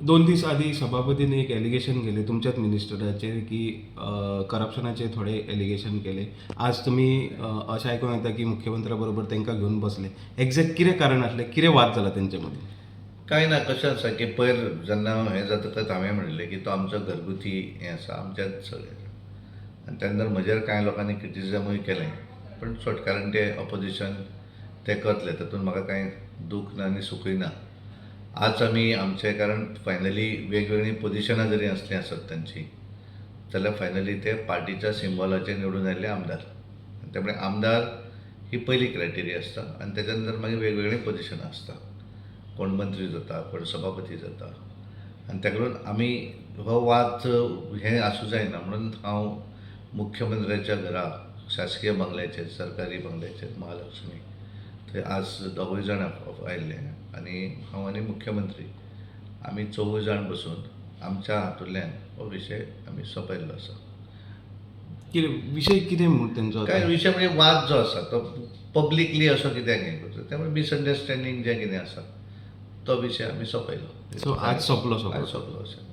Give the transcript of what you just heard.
2 दीस आदीं सभापतीन एक एलिगेशन केलें तुमच्याच मिनिस्टराचेर की करप्शनाचे थोडे एलिगेशन केले. आज तुमी अशें आयकूंक येता की मुख्यमंत्र्या बरोबर तांकां घेवन बसले. एग्जॅक्ट कितें कारण आसलें, कितें वाद जाला तेंचे मदीं? कांय ना, कशें आसा की पयर जेन्ना हें जातकच हांवें म्हणिल्लें की तो आमचो घरगुती हें आसा, आमच्याच सगळें. आनी तेन्ना म्हजेर कांय लोकांनी क्रिटिसिजमूय केलें, पूण सोड, कारण ते ऑपोजिशन ते करतले, तातूंत म्हाका कांय दूख ना आनी सुखूय ना. आज आमी आमचे, कारण फायनली वेगवेगळीं पोजिशनां जरी आसलीं आसत तांची जाल्यार फायनली ते पार्टीच्या सिंबॉलाचेर निवडून आयिल्ले आमदार. आनी त्यामुळे आमदार ही पयली क्रायटेरिया आसता आनी तेच्या नंतर मागीर वेगवेगळीं पोजिशनां आसता. कोण मंत्री जाता, कोण सभापती जाता. आनी ताका लागून आमी हो वाद हें आसूं जायना म्हणून हांव मुख्यमंत्र्याच्या घरा, शासकीय बंगल्याचेर, सरकारी बंगल्याचेर, महालक्ष्मी, थंय आज दोगूय जाण आयिल्ले आनी हांव आनी मुख्यमंत्री आमी चौगूय जाण बसून आमच्या हातूंतल्यान हो विशय आमी सोंपयल्लो आसा. कितें विशय, कितें म्हूण तेंचो? काय विशय म्हणजे वाद जो आसा तो पब्लिकली असो कित्याक हें करचो, त्यामुळे मिसअंडरस्टँडींग जें कितें आसा तो विशय आमी सोंपयलो. सो आज सोंपलो सगळो? आज सोंपलो अशें.